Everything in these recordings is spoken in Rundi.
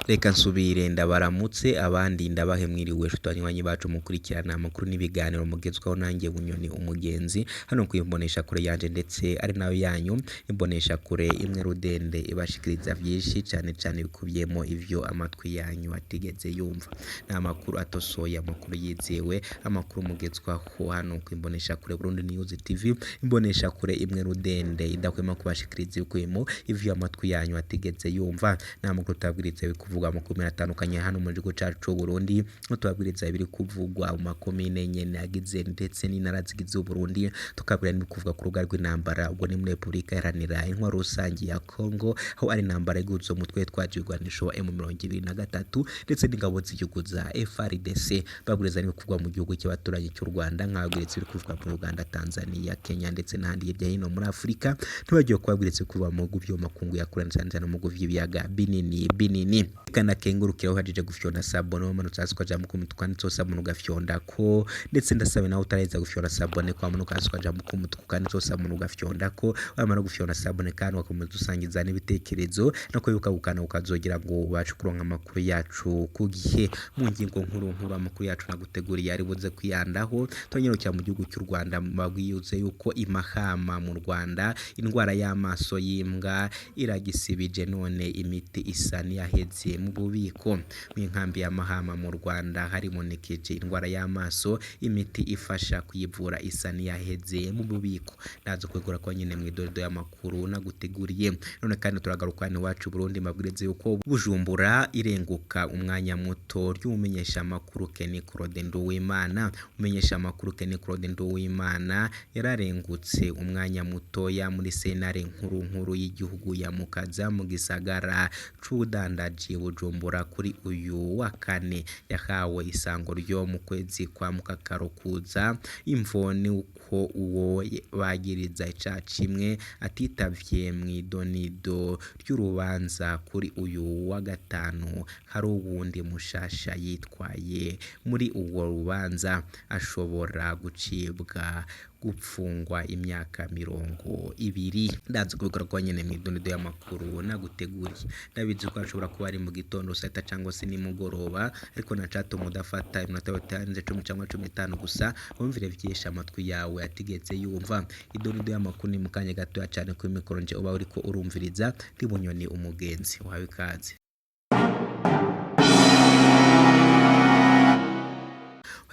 Reka nsubire ndabaramutse abandi ndabahe mwiriwe nshuti banywanyi bacu mukurikirana amakuru n'ibiganiro mugezwaho nanjye Bunyoni umugenzi hano kwimbonesha kure yanje ndetse ari nayo yanyu imbonesha kure imwe rudende ibashikiriza vyinshi cane cane bikubiyemo ivyo amatwi yanyu atigeze yumva. Ni amakuru atosoye, amakuru yizewe, amakuru mugezwaho hano kwimbonesha kure Burundi News TV, imbonesha kure imwe rudende idahwema kubashikiriza ibikubiyemo ivyo amatwi yanyu atigeze yumva. Ni amakuru tutabwiriza ibikuvugwa mu makomine atandukanye hano mu gihugu cacu c'Uburundi, no tubabwiriza ibiri kuvugwa mu makomine nyene agize ndetse n'intara zigize Uburundi, tukabwira n'ibikuvugwa ku rubuga rw'intambara, ubwo ni muri Repubulika Iharanira Intwaro Rusangi ya Congo, aho ari intambara iguza umutwe twaje ibigwanisho wa M23 ndetse n'ingabo z'igihugu za FARDC, babwiriza n'ibikuvugwa mu gihugu cy'abaturanyi cy'u Rwanda, nkababwiriza ibiri mu Uganda, Tanzania, Kenya ndetse n'ahandi hirya hino muri Afurika, ntibagiwe kubabwiriza ibikuvugwa mu bihugu vyo mu makungu ya kure cane cane mu bihugu vy'ibiyaga binini binini. Reka ndakengurukire aho uhejeje gufyonda sabone wamanutse hasi ukaja mu kumutuku kanditseho sabone ugafyondako, ndetse ndasabe nawe utaraheza gufyonda sabone ko wamanuka hasi ukaja mu kumutuku kanditseho sabone ugafyondako, wamara gufyonda sabone kandi ugakomeza usangiza n'ibitekerezo no kwibuka gukanda ukazogera ngo ubashe kuronka amakuru yacu ku gihe. Mu ngingo nkuru nkuru amakuru yacu naguteguriye ari buze kwiyandaho, tonyarukira mu gihugu cy'u Rwanda babwiyutse yuko imahama mu Rwanda indwara y'amaso y'imbwa iragisibije none imiti isa n'iyaheze mu bubiko. Mw'inkambi ya Mahama mu Rwanda haribonekeje indwara y'amaso, imiti ifasha kuyivura isa n'iyaheze mu bubiko. Ndaza kwegura ko nyene mw'idodo y'amakuru naguteguriye. None kandi turagaruka hano iwacu Burundi mbabwirize yuko Bujumbura irenguka umwanya muto ry'umumenyesha makuru Kenny Claude Nduwimana. Umumenyesha makuru Kenny Claude Nduwimana yararengutse umwanya mutoya muri sentare nkuru nkuru y'igihugu ya Mukaza mu gisagara c'ubudandaji Bujumbura kuri uyu wa kane. Yahawe isango ryo mu kwezi kwa mukakaro kuza, imvo ni uko uwo bagiriza icaha cimwe atitavye mw'idonido ry'urubanza kuri uyu wa gatanu. Hari uwundi mushasha yitwaye muri urwo rubanza ashobora gucibwa gupfungwa imyaka 20. Ndaza kubikora kwa nyene mw'idonido y'amakuru naguteguriye. Ndabizi ko ashobora kuba ari mu gitondo saa sita cyangwa se nimugoroba, ariko nacatuma udafata iminota bitarenze 10 cyangwa 15 gusa wumvire vyinshi amatwi yawe atigeze yumva. Idonido y'amakuru ni mu kanya gatoya cane kuri mikoro nje uba uriko urumviriza ndi Bunyoni umugenzi wawe ikaze.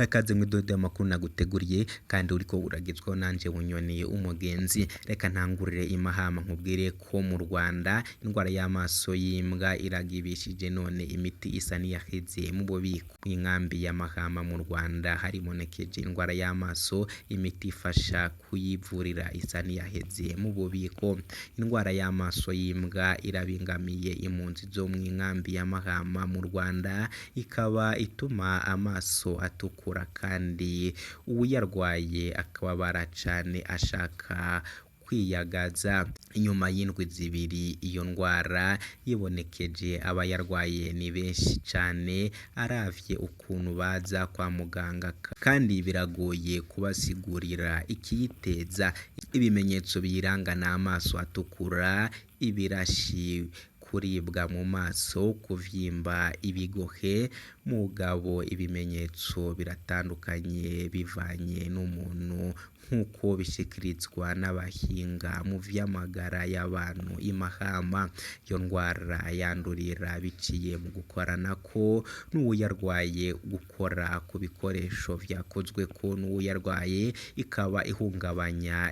Ikaze mw'idodo y'amakuru naguteguriye kandi uriko uragezwaho nanje Bunyoni umugenzi. Reka ntangurire imahama nkubwire ko mu Rwanda indwara y'amaso y'imbwa iragibishije none imiti isa n'iyaheze mu bubiko. Mw'inkambi ya Mahama mu Rwanda haribonekeje indwara y'amaso, imiti ifasha kuyivurira isa n'iyaheze mu bubiko. Indwara y'amaso y'imbwa irabingamiye impunzi zo mw'inkambi ya Mahama mu Rwanda, ikaba ituma amaso atukura kandi uwuyarwaye akababara cane ashaka kwiyagaza. Inyuma y'indwi zibiri iyo ndwara yibonekeje abayarwaye ni benshi cane, aravye ukuntu baza kwa muganga kandi biragoye kubasigurira ikiyiteza. Ibimenyetso biyiranga n'amaso atukura, ibirashi, kuribwa mu maso, kuvyimba ibigohe. Mugabo ibimenyetso biratandukanye bivanye n'umuntu nk'uko bishikirizwa n'abahinga mu vy'amagara y'abantu i Mahama. Iyo ndwara yandurira biciye mu gukoranako n'uwuyarwaye, gukora ku bikoresho vyakozweko n'uwuyarwaye, ikaba ihungabanya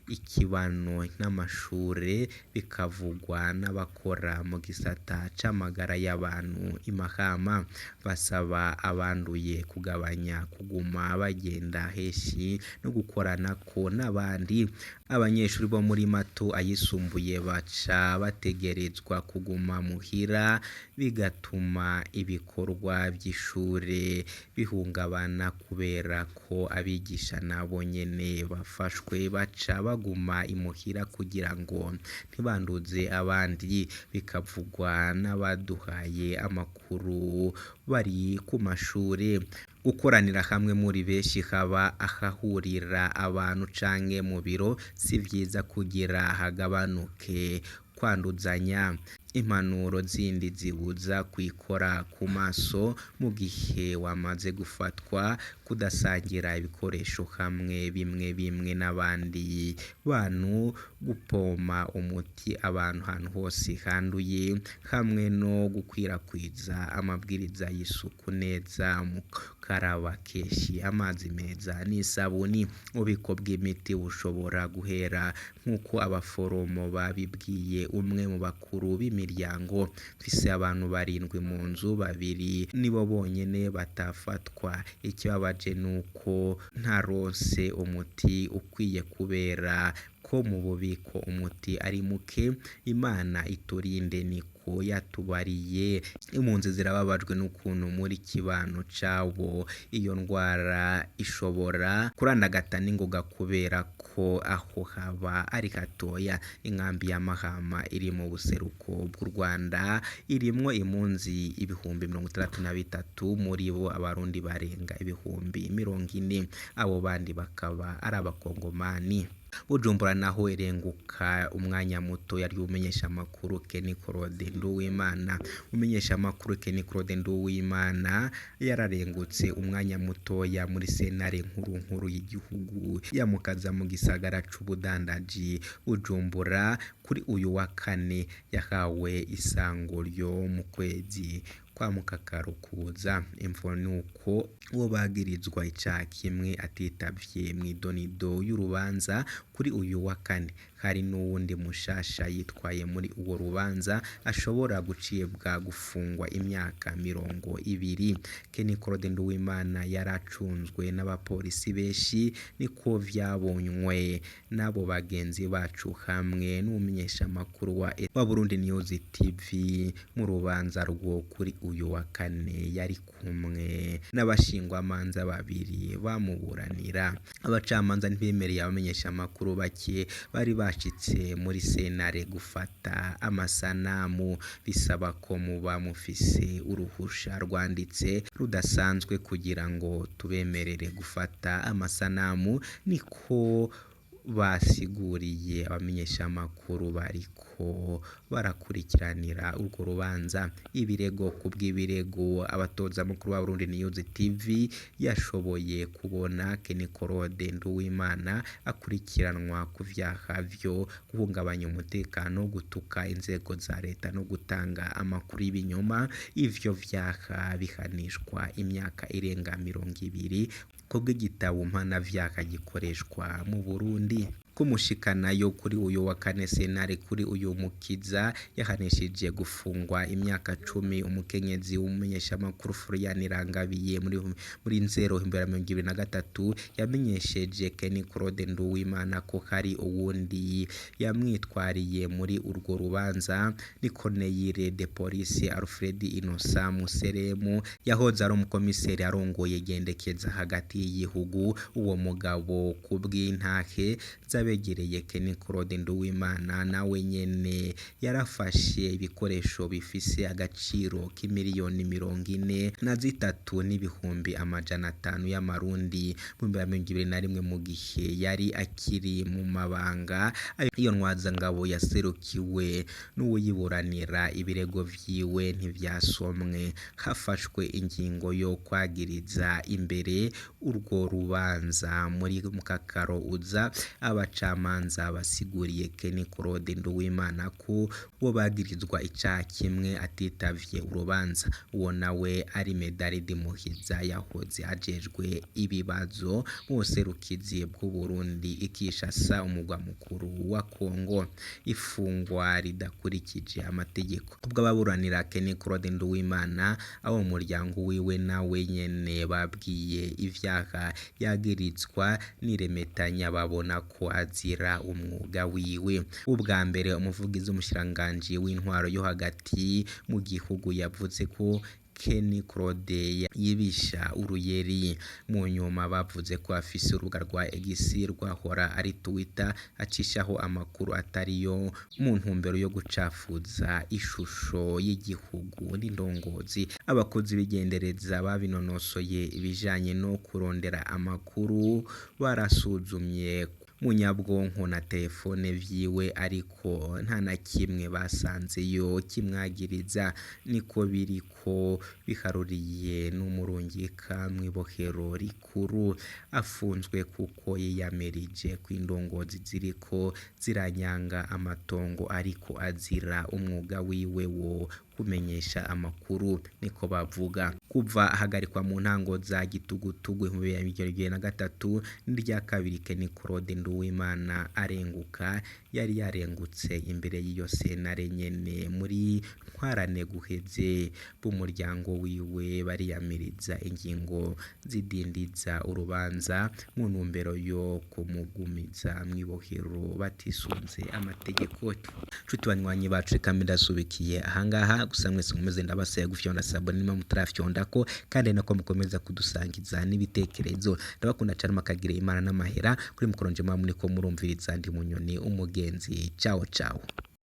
ikibano n'amashure, bikavugwa n'abakora mu gisata c'amagara y'abantu i Mahama. Basaba abanduye kugabanya kuguma bagenda henshi no gukoranako n'abandi. Abanyeshuri bo muri mato ayisumbuye baca bategerezwa kuguma muhira, bigatuma ibikorwa vy'ishure bihungabana kubera ko abigisha nabo nyene bafashwe baca baguma imuhira kugira ngo ntibanduze abandi, bikavugwa n'abaduhaye amakuru bari ku mashure. Gukoranira hamwe muri benshi haba ahahurira abantu canke mu biro si vyiza kugira hagabanuke kwanduzanya. Impanuro zindi zibuza kwikora ku maso mu gihe wamaze gufatwa, kudasangira ibikoresho hamwe bimwe bimwe n'abandi bantu, gupompa umuti abantu ahantu hose handuye, hamwe no gukwirakwiza amabwiriza y'isuku neza mu gukaraba kenshi amazi meza n'isabuni. Ububiko bw'imiti bushobora guhera nk'uko abaforomo babibwiye umwe mu bakuru b'imiryango. Mfise abantu barindwi mu nzu, babiri nibo bonyene batafatwa. Ikibabaje nuko ntaronse umuti ukwiye kubera ko mu bubiko umuti ari muke. Imana iturinde niko yatubariye. Impunzi zirababajwe n'ukuntu muri kibano cabo iyo ndwara ishobora kurandagata n'ingoga kubera ko aho haba ari hatoya. Inkambi ya Mahama iri mu buseruko bw'u Rwanda irimwo impunzi 63,000, muri bo abarundi barenga 40,000, abo bandi bakaba ari abakongomani. Bujumbura naho irenguka umwanya muto yari umumenyeshamakuru Kenny Claude Nduwimana. Umumenyeshamakuru Kenny Claude Nduwimana yararengutse umwanya mutoya muri sentare nkuru nkuru y'igihugu yamukaza mu gisagara c'ubudandaji Bujumbura kuri uyu wa kane. Yahawe isango ryo mu kwezi kwa mukakaro kuza. Imvo nuko uwo bagirizwa icaha kimwe atitavye mw'idonido y'urubanza kuri uyu wa kane. Hari n'uwundi mushasha yitwaye muri urwo rubanza ashobora gucibwa gufungwa imyaka 20. Kenny Claude Nduwimana yaracunzwe n'abapolisi benshi, niko vyabonywe n'abo bagenzi bacu hamwe n'umumenyeshamakuru wa Burundi News TV mu rubanza rwo kuri uyu wa kane. Yari kumwe n'abashingwamanza babiri bamuburanira. Abacamanza ntibemereye abamenyeshamakuru bake bari bashitse muri sentare gufata amasanamu. Bisaba ko muba mufise uruhusha rwanditse rudasanzwe kugira ngo tubemerere gufata amasanamu, niko basiguriye abamenyeshamakuru bariko barakurikiranira urwo rubanza. Ibirego kubw'ibirego abatozamakuru ba Burundi News TV yashoboye kubona Kenny Claude Nduwimana akurikiranwa ku vyaha vyo guhungabanya umutekano, gutuka inzego za leta no gutanga amakuru y'ibinyoma. Ivyo vyaha bihanishwa imyaka irenga 20 kubw'igitabo mpanavyaha gikoreshwa mu Burundi. Kumushikanayo kuri uyu wa kane, sentare kuri uyu mukiza yahanishije gufungwa imyaka 10 umukenyezi w'umumenyeshamakuru Florian Irangabiye muri Nzero 2023 yamenyesheje Kenny Claude Nduwimana ko hari uwundi yamwitwariye muri urwo rubanza. Ni Colonel de Police Alfred Innocent Museremu yahoze ari umukomiseri arongoye igendekeza hagati y'igihugu. Uwo mugabo kubw'intahe z'abegereye Kenny Claude Nduwimana nawe nyene yarafashe ibikoresho bifise agaciro k'imiliyoni 43,500,000 y'amarundi mu 2021 mu gihe yari akiri mu mabanga. Iyo ntwazangabo yaserukiwe n'uwuyiburanira, ibirego vyiwe ntivyasomwe. Hafashwe ingingo yo kwagiriza imbere urwo rubanza muri mukakaro uza. Abacamanza basiguriye Kenny Claude Nduwimana ko uwo bagirizwa icaha kimwe atitavye urubanza. Uwo nawe ari Medard Muhiza yahoze ajejwe ibibazo mu buserukizi bw'Uburundi i Kinshasa, umugwa mukuru wa Kongo. Ifungwa ridakurikije amategeko. Kubw'ababuranira Kenny Claude Nduwimana, abo mu muryango wiwe nawe nyene babwiye ivyaha yagirizwa n'iremetanya babona ko azira umwuga wiwe. Ubwa mbere umuvugizi w'umushikiranganji w'intwaro yo hagati mu gihugu yavuze ko Kenny Claude yibisha uruyeri. Mu nyuma bavuze ko afise urubuga rwa X rwahora ari Twitter acishaho amakuru atariyo mu ntumbero yo gucafuza ishusho y'igihugu n'indongozi. Abakozi b'igendereza babinonosoye ibijanye no kurondera amakuru barasuzumye mu nyabwonko na telefone vyiwe, ariko nta na kimwe basanzeyo kimwagiriza. Niko biriko biharuriye n'umurungika mw'ibohero rikuru, afunzwe kuko yiyamirije kw'indongozi ziriko ziranyanga amatongo, ariko azira umwuga wiwe wo kumenyesha amakuru, niko bavuga. Kuva ahagarikwa mu ntango za gitugutugu 2023 n'irya kabiri, Kenny Claude Nduwimana arenguka, yari yarengutse imbere y'iyo sentare nyene muri ntwarane guheze. B'umuryango wiwe bariyamiriza ingingo zidindiza urubanza mu ntumbero yo kumugumiza mw'ibohero batisunze amategeko. Nshuti banywanyi bacu, reka mbe ndasubikiye ahangaha. Gusa mwese nkomeze ndabasaba gufyonda sabone niba mutarafyondako, kandi nako mukomeza kudusangiza n'ibitekerezo. Ndabakunda cane, makagira Imana n'amahera. Kuri mukoro nje muriko murumviriza, ndi Munyoni umugenzi. Ciao ciao.